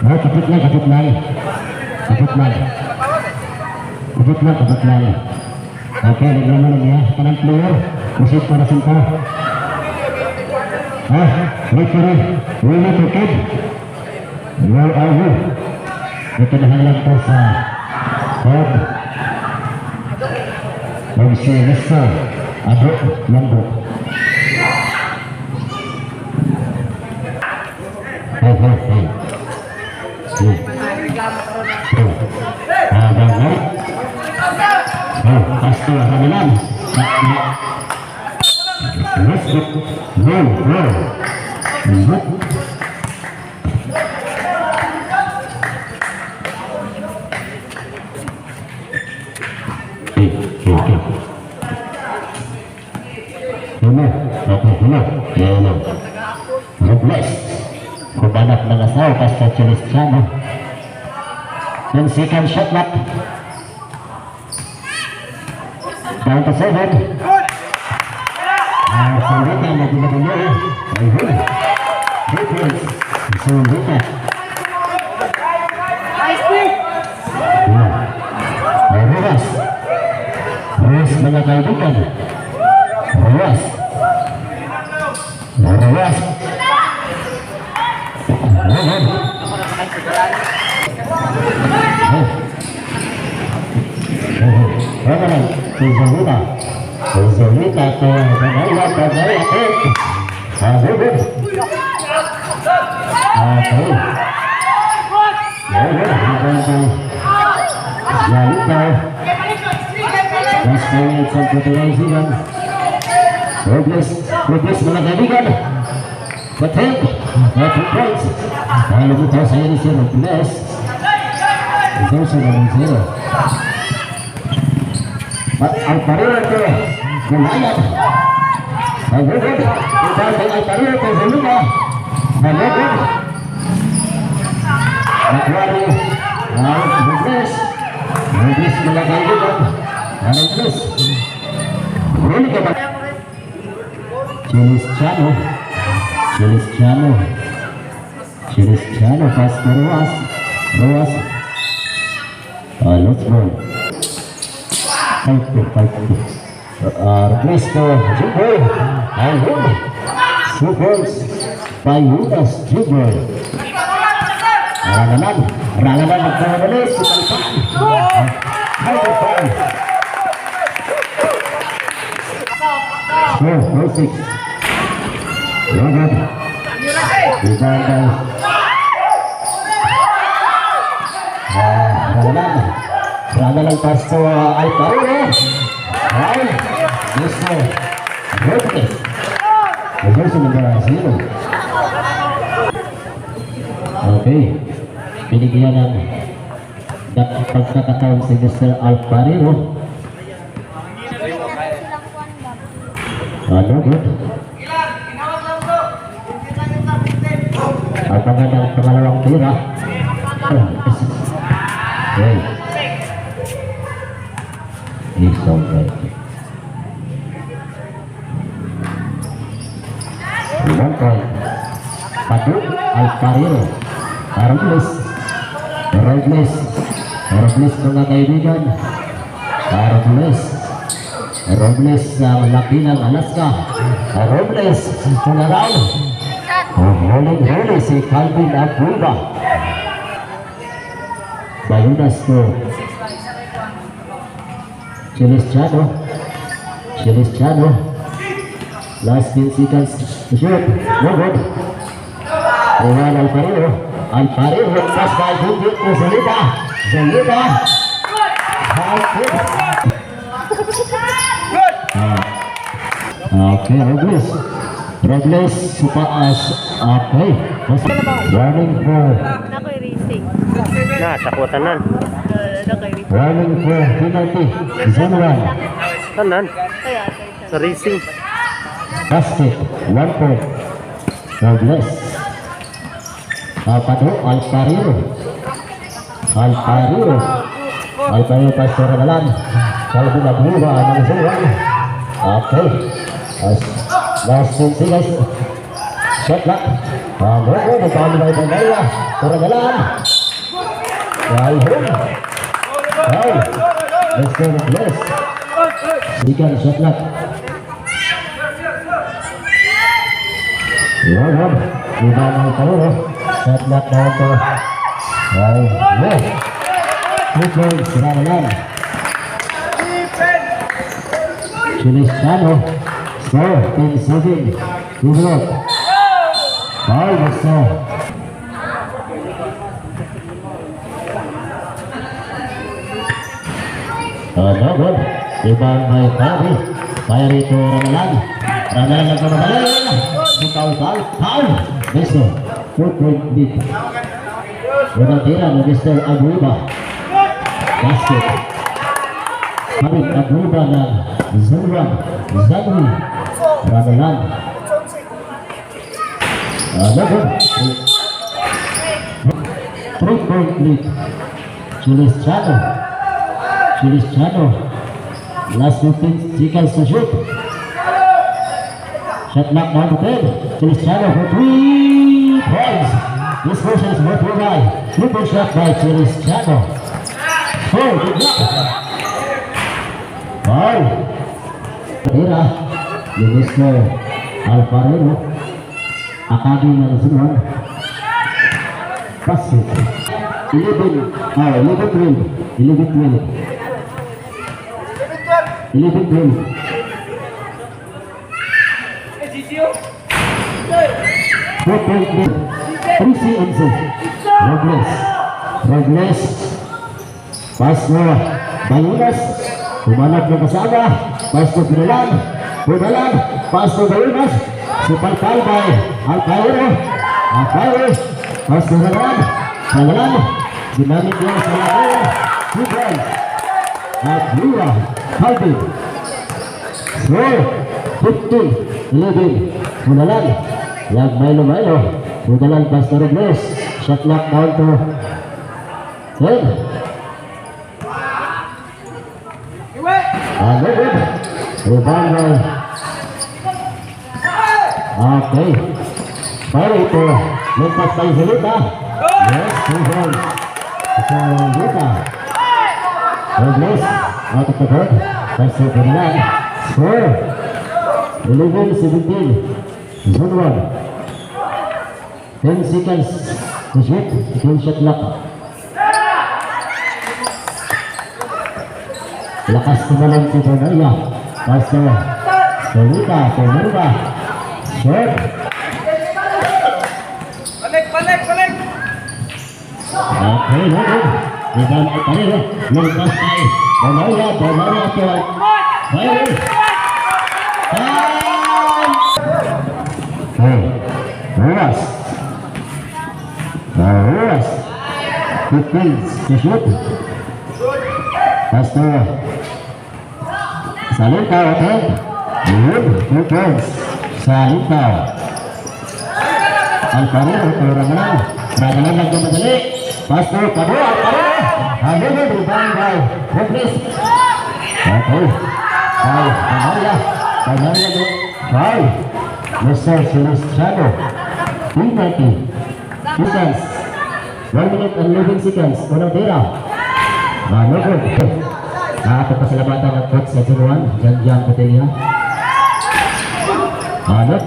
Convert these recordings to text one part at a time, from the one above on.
Oh, kapit lang, kapit lang. Kapit lang. Kapit lang, kapit lang. Okay, naglamo na niya. Kanang player. Usip para sa. Ah, referee. Willie Tukid. Where are you? Ito na lang po sa third. Og si Mr. Ado Lambo. Hey, hey, hey. Two. Two. Ah, bangay. Oh, Pastor Hamilan. Let's go. Go, go. Good. Okay. Hello. Okay, hello. Hello. Robles. Kumanap ng asawa, Pastor Celestiano. 10 second shot clock. Down to 7. Ah, Solita, nagdala. Ayun. 2 points. Solita. Yeah. Ay, Rojas. Rojas, mga kaibigan. Rojas. Rojas. Ayun. Oh. Oh, oh. Si Zolita. Si Zolita to Pagaya, Pagaya, eh. Ah, good. Okay. Good. Good. Zolita. Last 4 minutes and 49 seconds. Robles, Robles, mga kaibigan. Patent, 2 points. Alam mo sa iyo si Robles. 0-0. At Alvarero to Goliath. Malugod. Ito kay Alvarero to Zuluka. Malugod. Macquarie. Robles. Robles, mga kaibigan. Robles. Huli ka ba? Celestiano. Celestiano. Celestiano. Pass to Roas. Roas. Let's go. 5-2, 5-2. Robles to Jumboy. Ayun. 2 points by Yudas Jumboy. Rananan. Rananan nagpapalali. Si Palpan. Palpan. Score, 4-6. Good. Rebound by Rananan. Rananan pass to Alvarez. Ay, Mr. Rodriguez. Jersey number 0. Okay. Binigyan ng pagkakataon si Mr. Alvarero. Ano, good. Abangan ang pangalawang tira. Okay. He's alright. 1 point. Padu Alvarero. Robles. Robles. Robles, mga kaibigan. Robles. Robles sa laki ng Alaska. Robles. Tunaraw. Huling huli si Calvin Abuba. Bayunas to Celestiano. Celestiano. Last 10 seconds to shoot. No good. Juan Alvarero. Alvarero. Pass by Junjun to Zolita. Zolita. High kick. Ah. Okay, Robles. Robles, supaas. Okay. Warning for Nakoy racing. Na, sa tanan. Nakoy racing. Warning for penalty. Zone 1. Tanan. Kaya, Sa racing. Basket. 1 point. Robles. Padu, Alvarero. Alvarero. Alvarero pass to Ramalan. Calvin Abuba ng zone 1. Okay. As last 10 seconds. Shot clock. Ano, nagkano ba itong Naya? Kuragalan. Ay, home. Ay, let's go, bless. Sikan, shot clock. Yan, yan. Iba na ito, no? Shot clock down to. Ay, yes. 2 points, Ramalan. Celestiano. Score, 10-7. Good. Foul, basta. No good. Rebound by Fabi. Fire to Ramalan. Ramalan lang Ramalan. Foul, foul, foul. Mr. 2-point lead. Unang tira ni Mr. Aguiba. Basket. Habib Aguiba ng Zurwan. Zanwi. Ramalan. No good. 3-point lead. Celestiano. Celestiano. Last 15 seconds to shoot. Shot clock down to 10. Celestiano for 3 points. This portion is brought to you by triple shot by Celestiano. Four, good luck. Foul. Tira ni Mr. Alfarero. Akagi ng Sinuhan. Basket. 11, oh, 11, 12. 11, 12. 11, 12. 4.3. 3 CMC. Robles. Robles. Pass na Bayunas. Humanap ng kasama. Pass to Pinulan. Pinulan. Pass to Bayunas. Supalpal by Alcairo. Alcairo. Pass to Ramalan. Ramalan. Ginamit niya sa Alcairo. 2 points. At Lua. Calvin. Score. 15, 11. Bunalan. Lag Milo Milo. Bunalan, pass to Robles. Shot clock down to 10. No good. Rebound by. Okay. Pero ito, lumpas by Zulita. Yes, 2 points. Zulita. Robles, out of the court. Pass to Bunalan. Score. 11-17. Zone 1. 10 seconds to shoot. 10 shot clock. Lakas tumalon si Bonilla. Pass to Solita. Pomurba. Short. Balik, balik, balik! Okay, no good. Rebound ay pareho. Long pass by Bonilla. Bonilla to Fire. Time! Okay. Ruas. Ruas. 15 to shoot. Pass to Salinta, okay. Good. 2 points. Salinta. Alfaro, to Ramalan. Ramalan nagmamadali. Pass to Pabo, Alfaro. Alfaro, rebound by Robles. Okay. By Banaria. Banaria, foul. Mr. Celestiano. 3:30. 2 seconds. 1 minute and 11 seconds. Unang tira. No good. Papasalamatan ng coach sa Zone 1, Jan Jan Patilla. Ano?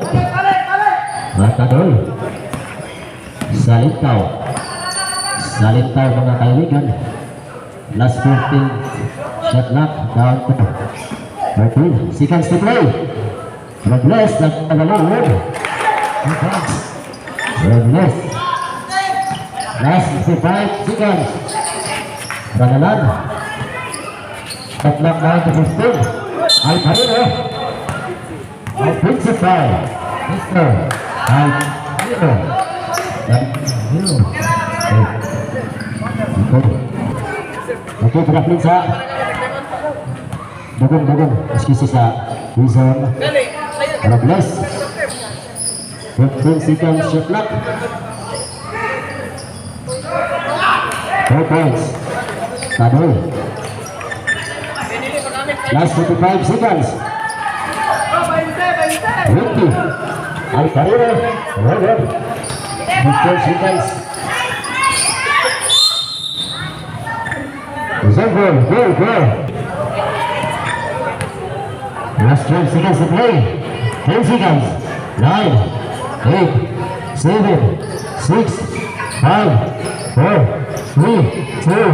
Matadol. Salintaw. Salintaw, mga kaibigan. Last 15 shot clock down to 13 seconds to play. Robles, nagtagalog. Robles. Last 55 seconds. Ranalan. Shot clock down to 15. Alvarino. Offensive foul. Mr. Alvarino. Alvarino. Okay. Okay, good sa Dugong, dugong. Excuse sa Quezon. Robles. 15 seconds shot clock. 4 points. Tadoy. Last 45 seconds. 20. Alfarero. Robert. 15 seconds. Go, go, go. Last 12 seconds to play. 10 seconds. 9, 8, 7, 6, 5, 4, 3, 2,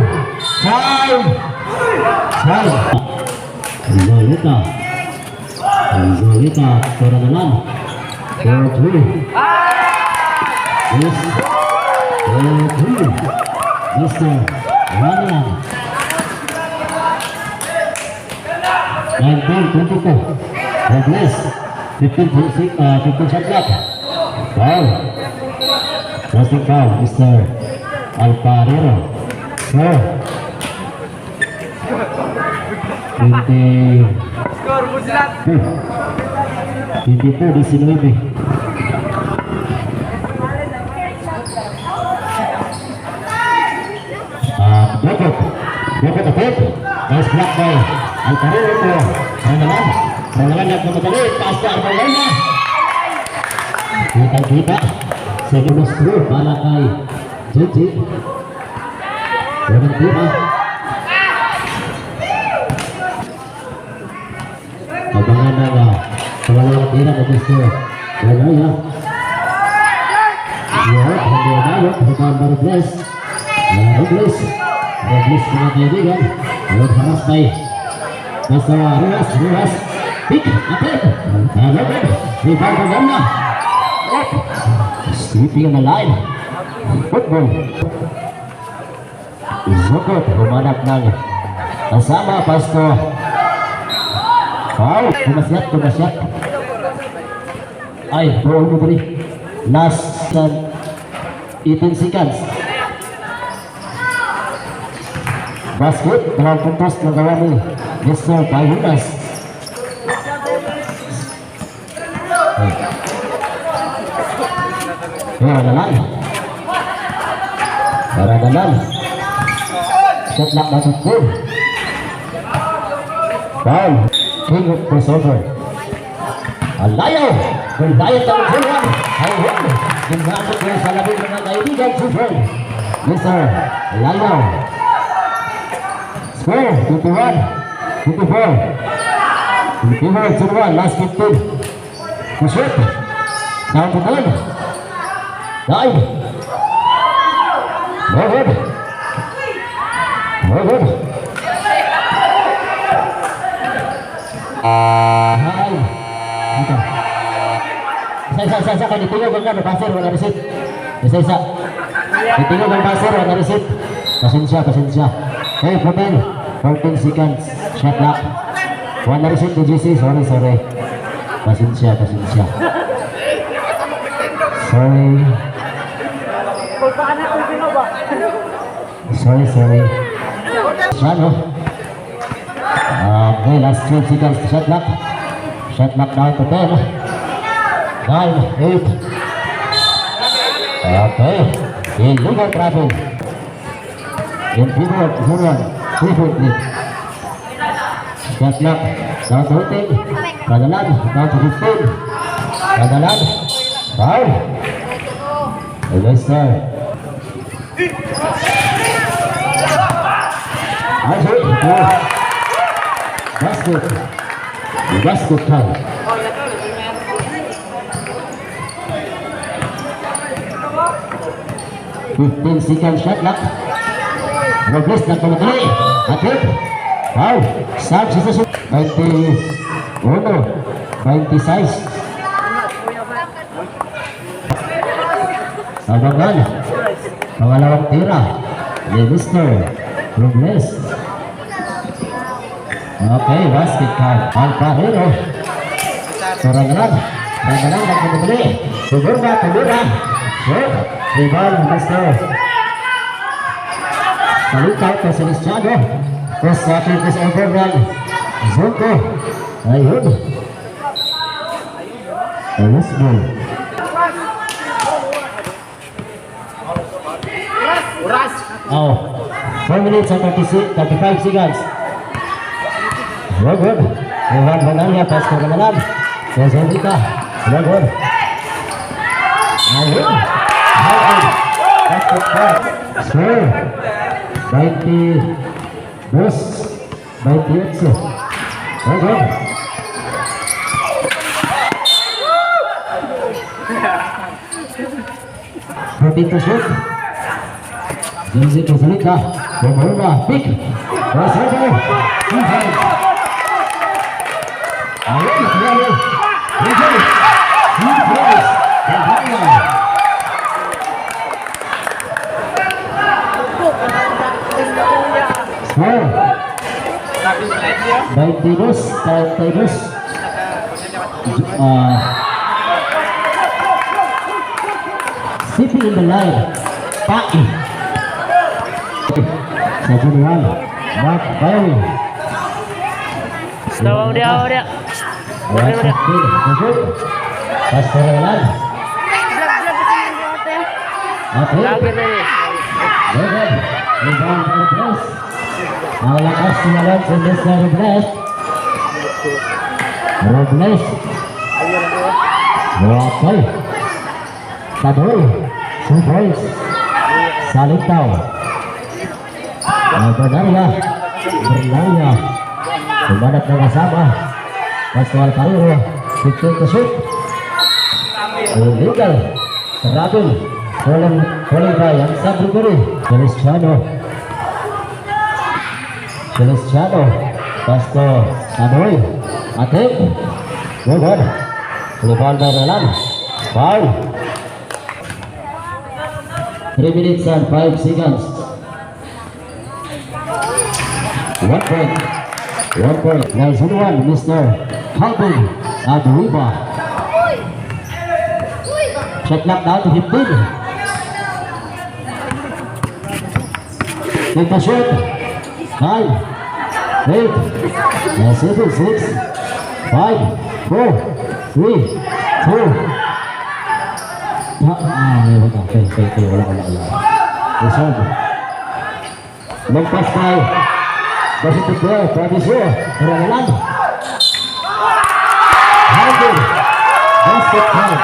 5. 5. Zolita. Zolita. Tara na lang. 4, 3. Yes. 4, 3. Mr. Ramalan. 19, 22. Robles. 15, 6, 15 shot clock. Foul. Crossing foul, Mr. Alfarero. Score. 22. Score, Buslat! 22-19. Dokot. Dokot attempt. Nice block by Alfarero to Ranalan. Ranalan nagmamadali. Pass to Arbolena. Kitang-kita. Second screw para kay Junji. Unang tira. Abangan ng pangalawang tira ng Mr. Ranaya. Yun, hindi umabot. Rebound by Robles. Robles. Robles, mga kaibigan. Yun, haras by Mr. Ruas. Ruas. Pick. Attempt. Loaded. Rebound by Ganda. Up. Sleeping on the line. Football. Zukot. Humanap ng kasama. Pasto. Foul. Pumasyat. Pumasyat. Ay, bro, mo bri. Last 18 seconds. Basket, 2 puntos na gawa ni Mr. Bayunas. Ay. Para na lang. Para na lang. Shot clock na 15. Foul. King of crossover. Alayo! Goliath ang buwan! Ayun! Ginamit niya sa labing, mga kaibigan, super! Mr. Alayo! Score, 21, 24, 24, 21, last 15. To shoot. Down to 10. 9. No good. No good. Nine. Ito. Isa, isa, isa, isa. Kaya nitingog ang ano, passer, wala receipt. Isa, isa. Nitingog ang passer, wala receipt. Pasensya, pasensya. Okay, 14. 14 seconds. Shot clock. Wala receipt ni GC. Sorry, sorry. Pasensya, pasensya. Sorry. Pagpaan na kung sino ba? Sorry, sorry. Siya, no? Okay, last 12 seconds to shot clock. Shot clock down to 10. 9, 8. Okay. Illegal travel. In favor of Huron. 3-point lead. Shot clock down to 18. Kadalan, down to 15. Kadalan. Foul. Okay, sir. Ay, sorry. Oh. Basket. Basket count. 15-second shot clock. Robles na tuloy. Atip. Foul. Substitution. 21. 26. Abangan. Pangalawang tira ni Mr. Robles. Okay, basket count. Alfarero. Sorangan. Sorangan nagpumuli. Tumura, tumura. Shoot. Rebound, Mr. Palikaw to Celestiano. Cross sa ating crossover ng Zonko. Ayun. Let's go. Oras! Oh, 4 minutes and 36, 35 seconds. Very good. Ivan Banalia, pass to Ramalan. Jose Rica. Very good. Ayun. Alvin. Basket count. Score. 22, 28. Okay. 14 to shoot. Jenzy to Salita. Bumaruma. Pick. Rosario. Defense. Ayun, grabe. Reject. Two points. Bahaya. Score. 22, 32. Sitting in the line. Pai. Sa General. Mark Bailey. Tawag dia, awak dia. Right, 15. Good. Pass to Roland. Okay. Lagi na ni. Good. Rebound by Robles. Ang lakas ni Alonso Mr. Robles. Robles. Okay. Tadoy. 2 points. Salitaw. Bernaria. Bernaria. Sumanap ng kasama. Pascual Carrero. 15 to shoot. Illegal. Travel. Calling, calling by ang Sabriguri. Feliciano. Feliciano. Pasko. Tadoy. Atip. Good one. Rebound by Roland. Foul. 3 minutes and 5 seconds. 1 point. 1 point. Now, 1, Mr. Calvin Adriba. Shot clock down to 15. Take the shot. 9, 8, 7, 6, 5, 4, 3, 2. Ah, wala. Okay. Wala, wala, wala. Reserve. Long pass by. Positive play. Travis. Roland. Harvey. Basket count.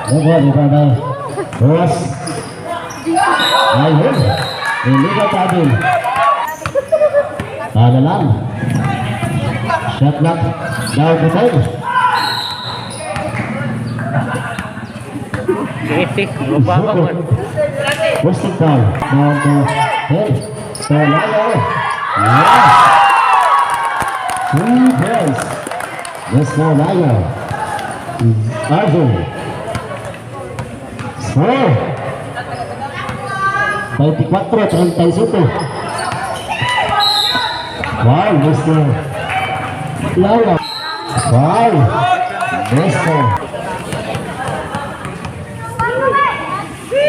Number rebound by Ross. Ayun. Illegal tabil. Tala lang. Shot clock down to 10. Sige, sige. Mababa man. Wasting foul. Down to 10. Tolayo. Yes. 2 points. Mr. Layo. Arvin. Score. 24-37. Foul, Mr. Layo. Foul. Mr.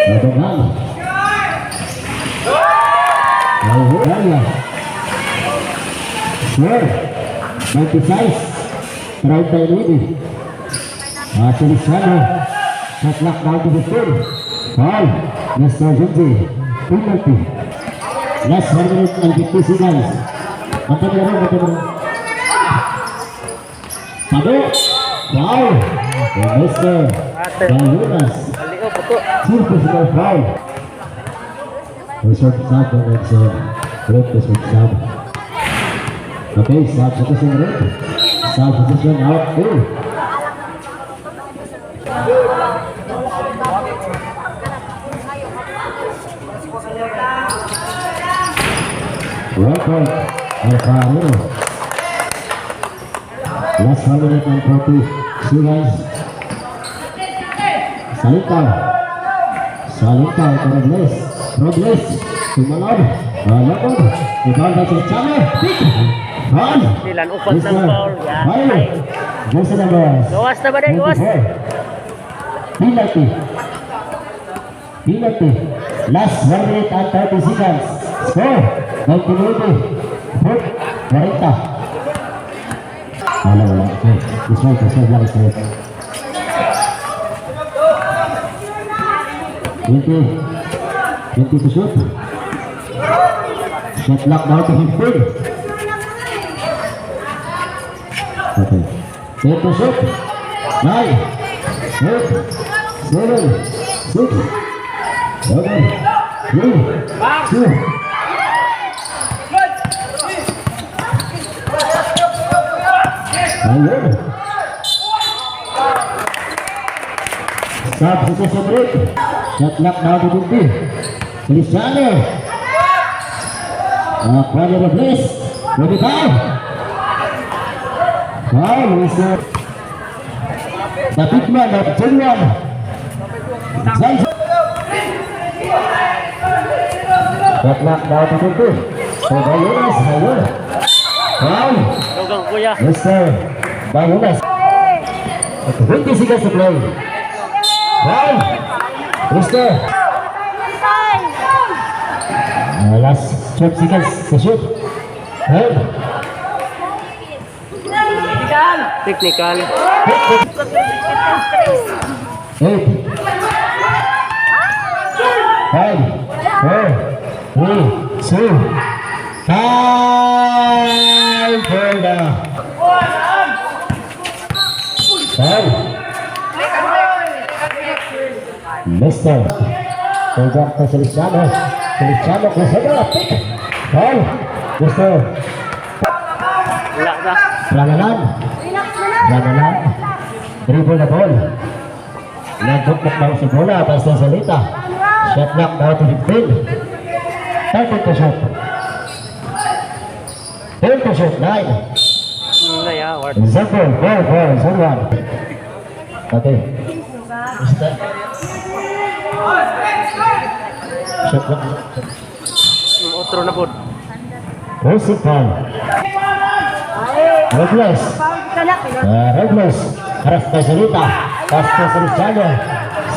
Nadangan. Layo. Score. 26-39. Feliciano. Shot clock down to 15. Foul. Mr. Junji. Penalty. Last 1 minute and 50 seconds. Antonio Ron, Antonio Ron. Pado. Foul. Mr. Bayunas. Alio, puto. Two physical foul. Reserve sub and sub. Red reserve sub. Okay, substitution red. Substitution out two. 1 point. Alfaro. Last 1 minute and 40 seconds. Salitaw. Salitaw to Robles. Robles. Tumalon. Alakon. Rebound by Chame. Pick. Foul. Silan upat ng foul. Yan. Foul. Jersey number Gawas na ba din? Gawas. 24. Penalty. Penalty. Last 1 minute and 30 seconds. Score. 99. 40. Wala, wala. Okay. This one, this one, this one. 20. 20 to shoot. Shot clock down to 15. Okay. 10 to shoot. 9, 8, 7, 6, 7, 3, 2. Ayun. Substitution break. Shot clock down to 20. Feliciano. Kwame Robles. 25. Foul, Mr. The big man of Genuine. Zanzo. Shot clock down to 20. So, Bayunas. Ayun. Foul. Lugang kuya. Mr. Bayunas. 20 seconds to play. Foul. Mr. Last 12 seconds to shoot. 10. Technical. 8, 5, 4, 3, 2, 5 for the 5. Mr. Tugang to Feliciano. Feliciano, Cruzeiro, pick. Foul. Mr. Wala na. Ranalan. Ranalan. Dribble the ball. Nagdukduk daw si bola. Basta salita. Shot clock down to 15. 13 to shoot. 10 to shoot. 9. Wala ya. Word. 0, 4, 4, 0, 1. Okay. Mr. Shot clock. Otro na po. Racing foul. Robles. Robles. Pass to Solita. Pass to Feliciano.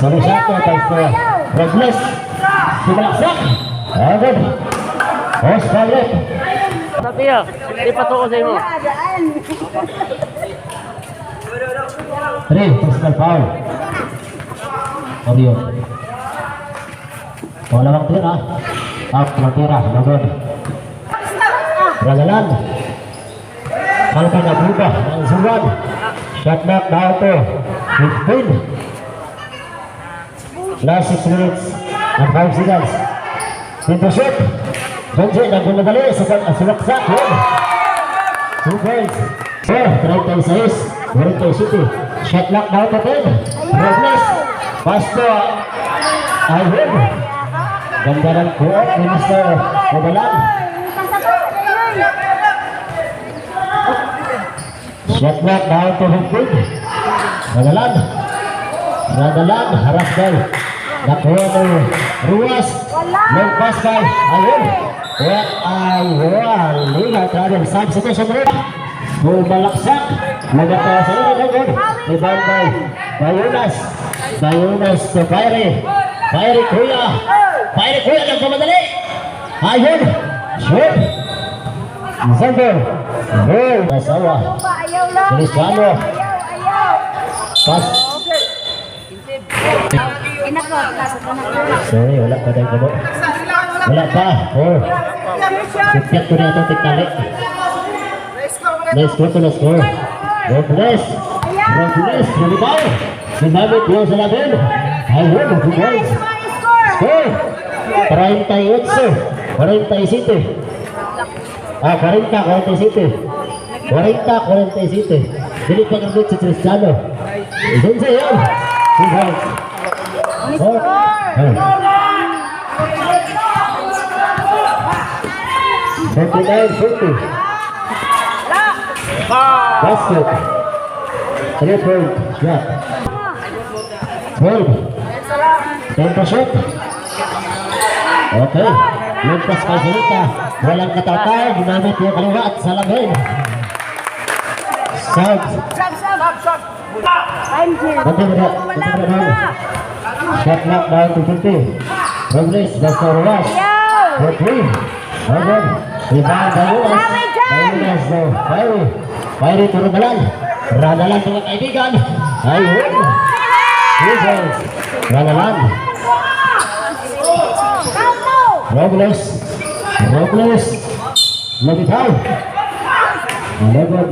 Feliciano pass to Robles. Sumalaksak. Agad. Oscar left. Sabi ya. Di pa to sa imo. Three, personal foul. Orion. Wala bang tira? Out ng tira. Lagod. Ragalan. Kalpa na buba ng Zuwan. Shot clock down to 15. Last 6 minutes and 5 seconds. Into shoot. Benji, nagmamadali sa sumaksak. Yun. 2 points. 4, 36, 47. Shot clock down to 10. Robles. Pass to Ayun. Ganda ng kuot ni Mr. Ragalan. Shot clock down to 15. Ragalan. Ragalan. Harap daw. Nakuha ni Ruas. Long pass by. Ayun. What ayun. Liga travel. Substitution rate. Bumalaksak. Maganda sa iyo. Good. Rebound by Bayunas. Bayunas to Fiery. Fiery Kuya. Fiery Kuya. Nagmamadali. Ayun. Shoot. Zander. Goal. Asawa. Ayaw lang. Feliciano. Ayaw, ayaw. Pass. Inako, kaso ko na. Sorry, wala pa tayo gabo. Wala pa. Oh. Sipiat ko na ito, tikali. Let's go to the score. Robles. Robles. Lumitaw. Sumabit yung sa labin. Ayun, 2 points. Score! Score. 38, 47. Ah, 40, 47. 40, 47. Dili pa gamit si Cristiano. Doon sa yun. 2 points. Four. Ah. 49, 50. Basket. 3 point shot. 12. 10 to shoot. Okay. Lumpas kay Sarita. Walang katatay. Ginamit yung kaliwa at salamin. Sub. Sub, sub. Time zero. Ganti mo na. Ganti mo na. Shot clock down to 50. Robles, basta Ruas. Ayaw! For three. Okay. Rebound by Ruas. Bayunas no. Fiery. Fiery to Radalan. Radalan, mga kaibigan. Ayun. 2 points. Radalan. Count. Robles. Robles. Lumitaw. Alagod.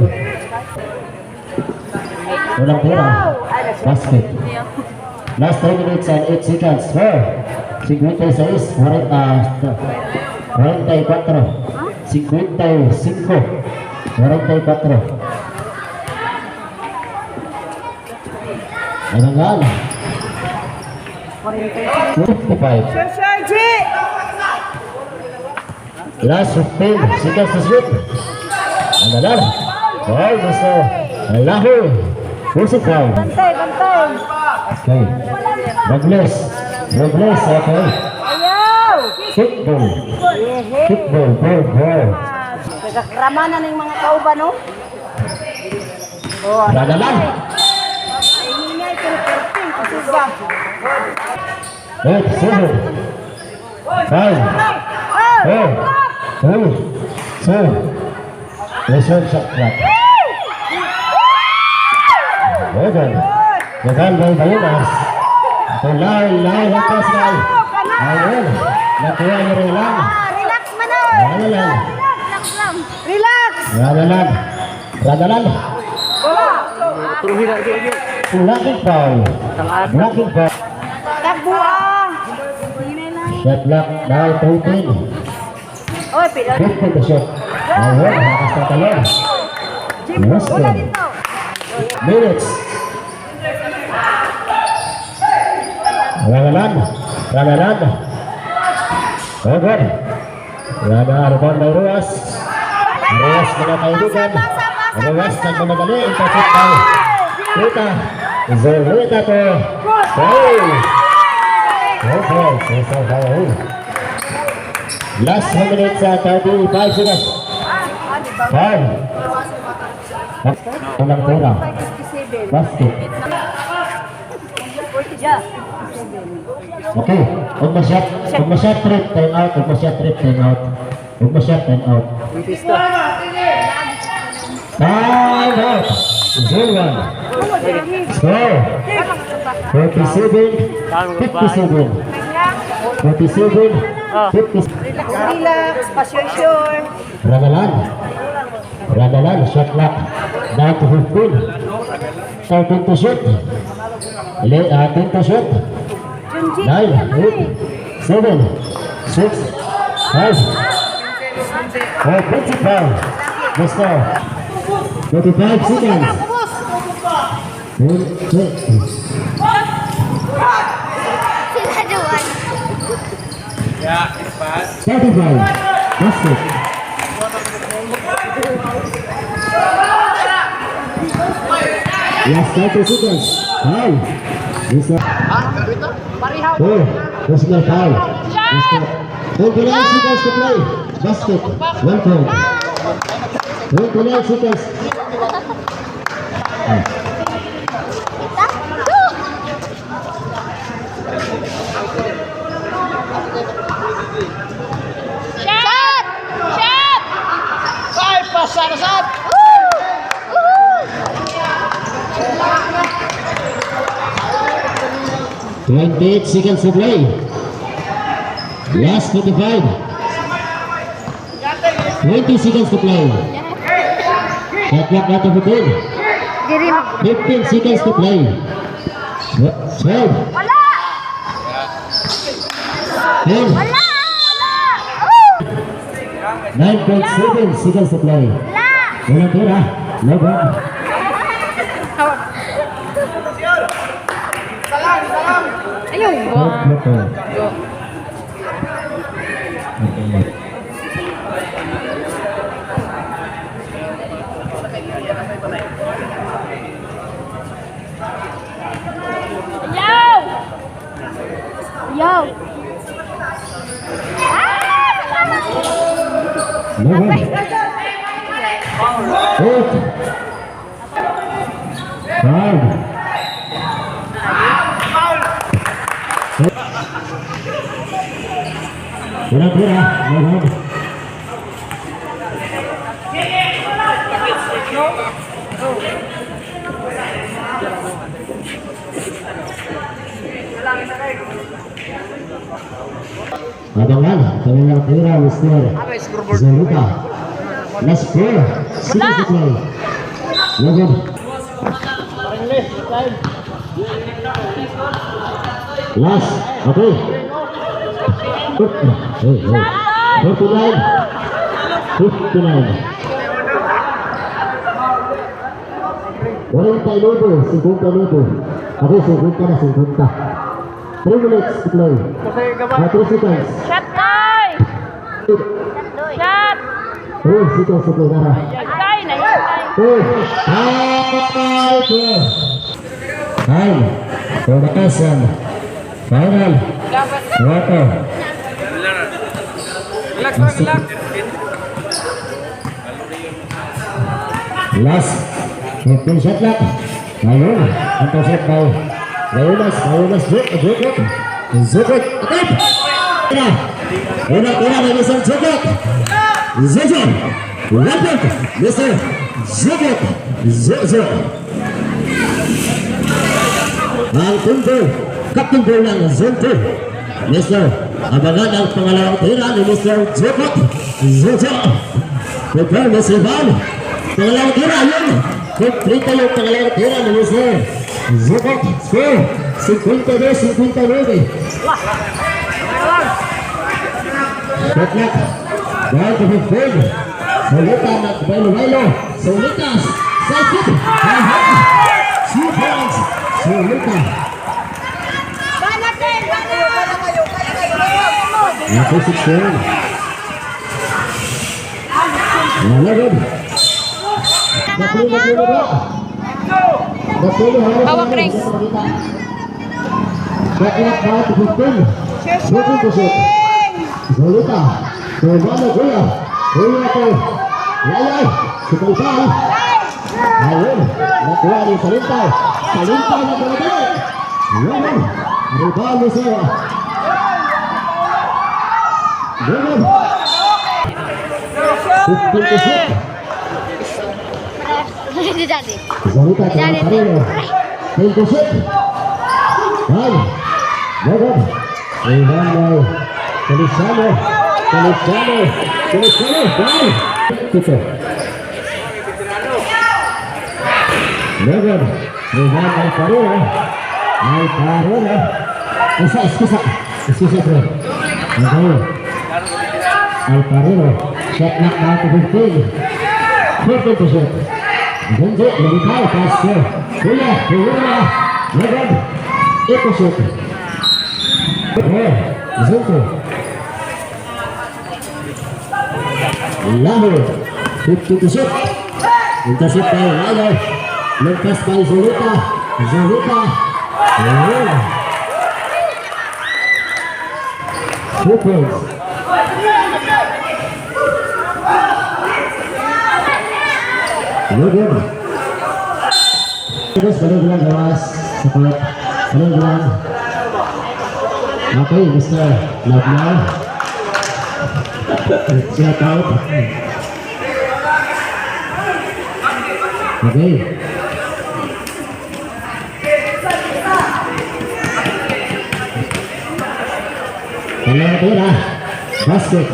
Walang pera. Basket. Last 3 minutes and 8 seconds. Score. 56, 40, 44. 55, 44. Ano nga? 55. Sir, G! Last 15 seconds to shoot. Ano lang? Oh, gusto. Laho. Puso foul. Bantay, bantay. Okay. Robles. Robles, okay. Ayaw! Football. Football, ball, ball. Nagakramanan ng mga kauban, no? Oh, Radalan. ay hingay pero perting kusuga. 8, 7, 5, 4, 3, 2, reserve shot clock. Okay. Rebound by Bayunas. Ito, Lai, Lai, ang pass, Lai. Ayun. Nakuha ni Roland. Relax man oy. Radalan. Relax lang. Relax. Radalan. Radalan. Otro hila, ito, ito. Blocking foul. Tang-asa. Blocking foul. Takbo ah. Hinay lang. Shot clock now 13. Oy, pila. 15 to shoot. Ayun, lakas na talon. Jim, wala Weston. dito. Minutes. Radalan. Radalan. Okay. Rada, rebound by Ruas. Ruas, mga kaibigan. Ruas, nagmamadali. Intercept by Rita. Zolita to. Foul. Okay, Cesar foul. Last 1 minute sa 35 seconds. Foul. Walang pera. 57. Basket. Yeah. Okay. Huwag mo shot. Huwag mo shot trip. Time out. Huwag mo shot trip. Time out. Huwag mo shot. Time out. Ang pista. Time out. 0-1. Score. 47, 57. 47, 50. Relax, relax. Pasyo-sure. Radalan. Radalan. Shot clock. Down to 15. 13 to shoot. 10 to shoot. Junji. 9, 8, 7, 6, 5, 4, 25. Let's go. 35 seconds. 1, 2, Sila duwan. 35. Basket. Last 30 seconds. Foul. Mr. Four. Personal foul. Mr. 29 seconds to play. Basket. 1 point. 29 seconds. Ah. Shot! Shot! Ay, pasarasat! Woo! Woo! 28 seconds to play. Last 25. 20 seconds to play. Shot clock out to 15. Diri mo. 15 seconds to play. 12. Wala! 10. Wala! Wala! Woo! 9.7 seconds to play. Wala! Walang tira. No good. Ayaw No good. Okay. Ayaw! Ayaw! Ah! No good. 8. 5. Six. Walang tira. No good. Abangan, kanilang tira, Mr. Zaluka. Last 4 seconds to play. No good. Last. Okay. Hey, hey. 49. 59. 49, 59. Okay, 50 na, 50. 3 minutes to play. 3 seconds. Shot, Toy! Shot! 3 seconds to play. Tara. Tay, na yun, tay. 2, 5, 9. Pumakasan. Final. Water. Relax lang, relax. Last. 15 shot clock. Ayun. Ang shot by Layunas. Layunas. Jukot. Jukot. Atap! Una. Una, una by Mr. Jukot. Jojo. 1 point. Mr. Jukot. Jojo. Ang punto. Captain ball ng Zone 2. Mr. Abangan ang pangalawang tira ni Mr. Jukot. Jojo. Prepare, Mr. Van. Pangalawang tira, yun. Kumplito yung pangalawang tira ni Mr. Jukot. Score. 52-59. Shot clock. Down to 15. Solita nagbailo-bailo. Solitas. Side kick. Aha. 2 points. Solita. Banat din! Banat! Number 16. 11. Natulo, natulo ba? Natulo, halos. Hawak ring. Shot clock down to 15. 14 to shoot. Solita. Tumano, Kuya. Kuya to. Layay. Sukalpal. Ayun. Nakuha ni Salintay. Salintay na pinadali. Yun. Rebound ni Sir. Yun. 15 to shoot. Daddy. Zolita to Alfarero. 10 to shoot. 9. Logan. Rebound by Feliciano. Feliciano. Feliciano. 9. Tito. Logan. Rebound by Alfarero. Alfarero. Isa, excuse. Excuse, bro. Okay. Alfarero. Shot clock down to 15. 14 to shoot. Gonzo, lumitaw, pass to Kuya, Kuya, Logan, 8 to shoot. Okay, Zunto. Laho, 50 to shoot. Intercept by Lalo. Lumpas by Zolita. Zolita. Ayun. 2 points. Logan. Terus baru bilang gawas sa court. Baru bilang. Okay, Mr. Lablaw. Shout out. Okay. Wala tira. Basket.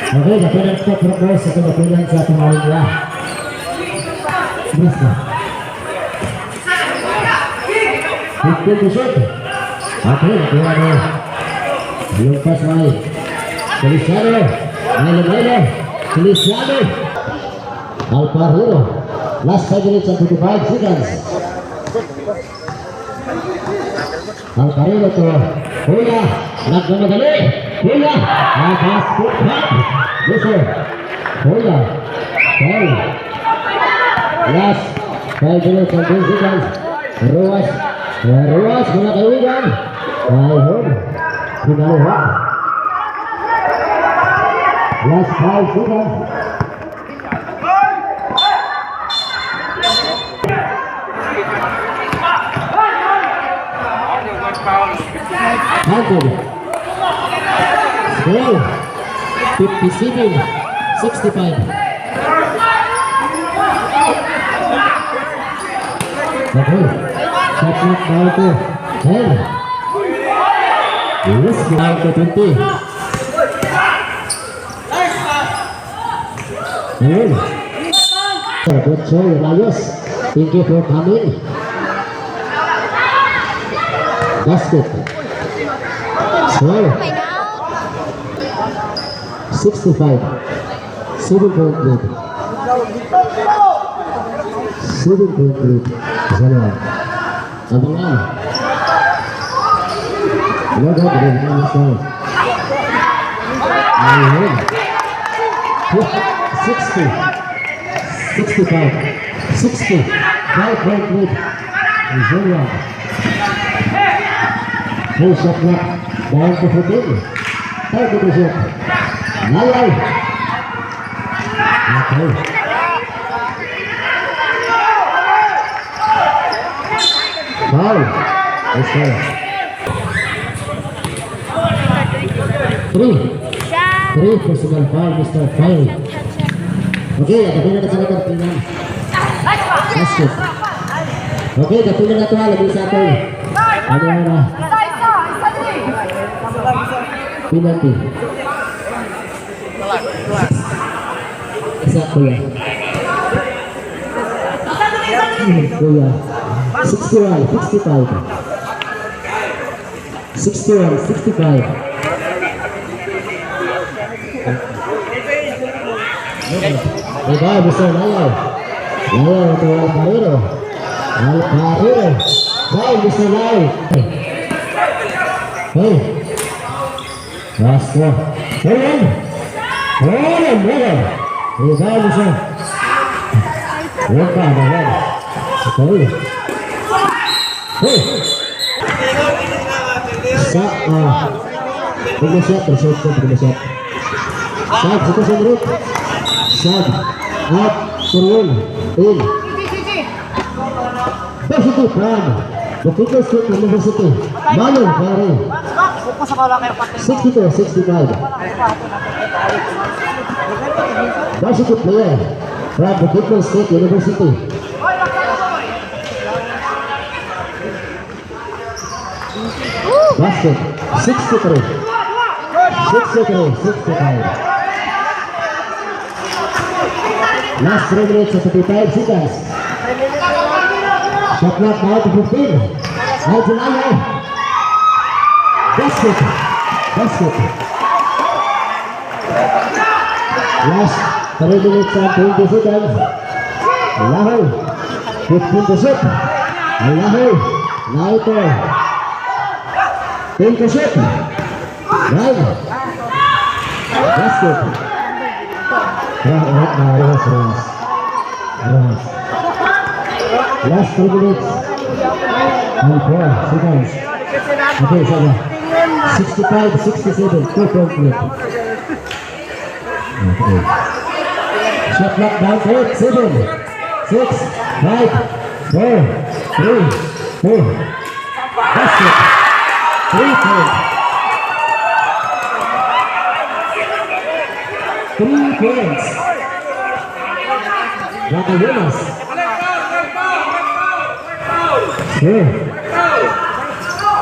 Okay, dapilan ko progress ito dapilan sa tumawag nila. Bilis na. 15 to shoot. Okay, nakuha ni. Yung pass by Feliciano. Melo Melo. Feliciano. Alfarero. Last 5 minutes and 55 seconds. Alfarero to Kuya. Nagmamadali. Kuya. Basket back. Yes, sir. Kuya. Foul. Last 5 minutes and 10 seconds. Ruas. Ruas, mga kaibigan. Ayun. Pinaluha. Last 5 seconds. Counted. Score. 57-65. Okay. Shot clock down to 10. Yes, down to 20. Ayun. Butcher Rayos, thank you for coming. Basket. Score. 65. 7-point lead. 7-point lead. Zero. Abangan. Hello, good evening, sir. Ayun. 60. 65. 60. 5-point lead. Zero. Full shot clock. Down to 14. 30 to shoot. Lalay. Okay. Foul. Let's go. Three. Three personal foul, Mr. Foul. Okay, dapin na sa tingnan. Basket. Okay, dapin na ito, lagi sa ato. Ano na? Penalty. Isa, kuya. Kuya. 61, 65. 61, 65. Diba, Mr. Lalaw. Lalaw to Alvarero. Alvarero. Foul, Mr. Lau. Hey. Last one. Hold on. Hold on, hold on. Diba, Mr. One pa, one. Okay. Hey. Sa, bigla shot, resort ko, bigla shot. Sub, situation root. Sub, up, turun, in. Varsity from the People's State University. Manong Pare. 62-65. Varsity player from the People's State University. Basket, 63. 63-65. Last 3 minutes and 35 seconds. Shot clock now to 15. Out to Lalo. Basket. Basket. Last 3 minutes and 20 seconds. Lahoy. 15 to shoot. Lahoy. Naito. 10 to shoot. 9. Basket. Rose, Rose. Rose. Last 3 minutes and 4 seconds. Okay, sabi. 65-67, 2-point lead. Okay. Shot clock down to 8, 7, 6, 5, 4, 3, 2. Basket. 3 points. 3 points. Jonas. Sure.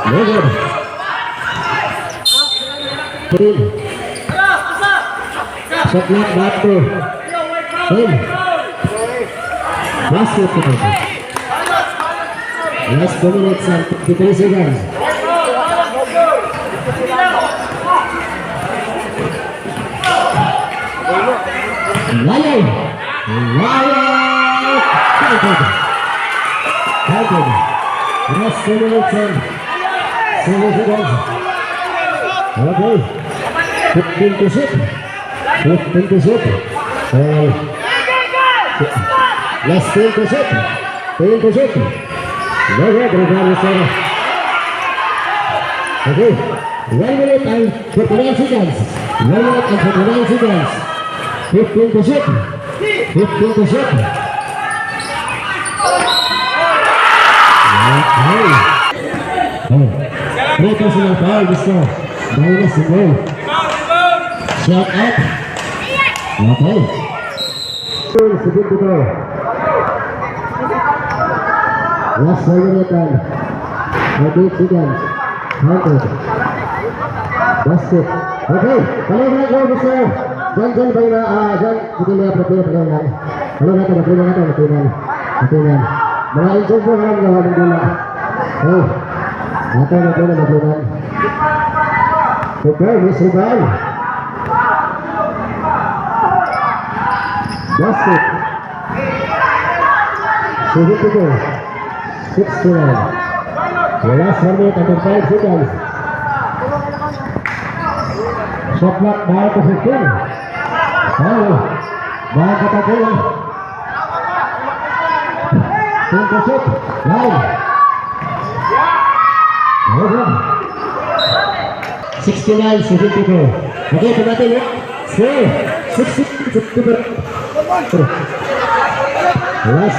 No good. 3. Shot clock back to 10. Basket to Last 2 minutes and 53 seconds. Lalay! Lalay! Counted! Counted! Last 2 minutes and 7 seconds. Okay. 15 to shoot. 15 to shoot. Last 10 to shoot. 10 to shoot. No good, regardless. Okay. 1 minute and 49 seconds. 1 minute and 49 seconds. 15 to shoot. 15 to shoot. Okay. Oh. Three personal foul, Mr. Minus goal. Shot up. Okay. 72. Last 1 minute and 48 seconds. Counted. Basket. Okay. Kalau na go, Mr. Jan Jan ba na Jan, hindi na prepare pa lang. Ano na ito? Napunan na ito. Napunan. Napunan. Mga injure po nga mga ng bola. Oh. Ato, napunan, napunan. Okay, Miss Rubal. Basket. 72-69. The last 1 minute and 5 seconds. Shot clock down to 15. Foul. Mga katakulan. 10 to shoot. 9. Okay. 69-74. Okay, ito natin. Eh. 4. 60, 74. Last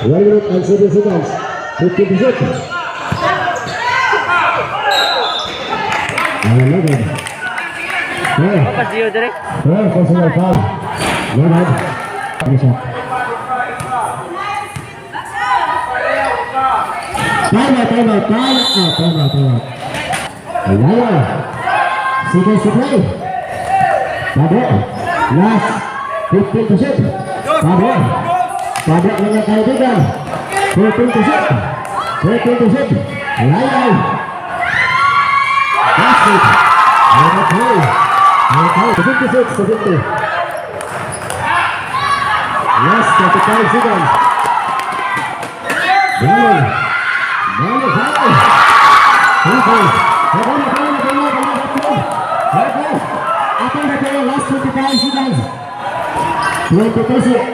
1 minute and 7 seconds. 15 to shoot. 11. 4. Apa siyo dire? 4 personal foul. No good. Finish up. Time out, time out, time out, time out, time out. Ayan. Seconds to play. Pabo. Last 15 to shoot. Pabo. Pabo, mga kaibigan. 14 to shoot. 14 to shoot. Layay. Basket. Okay. Okay. 76-70. Last 35 seconds. Dalo. Dalo, foul. Okay. Okay, okay, okay, okay, okay. Okay. Ating na tayo, last 25 seconds. 22 seconds.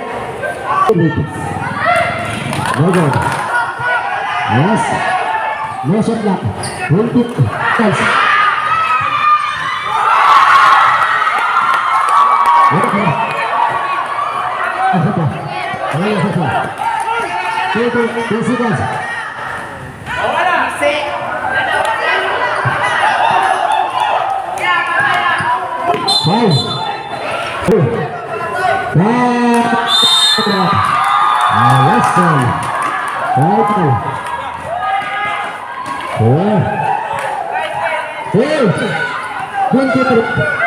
No good. Yes. No shot clock. 20 seconds. Okay. Asa pa? Wala sa pa. 2 seconds. Five. Two. Five. Last one. Five. Four. 3. 23.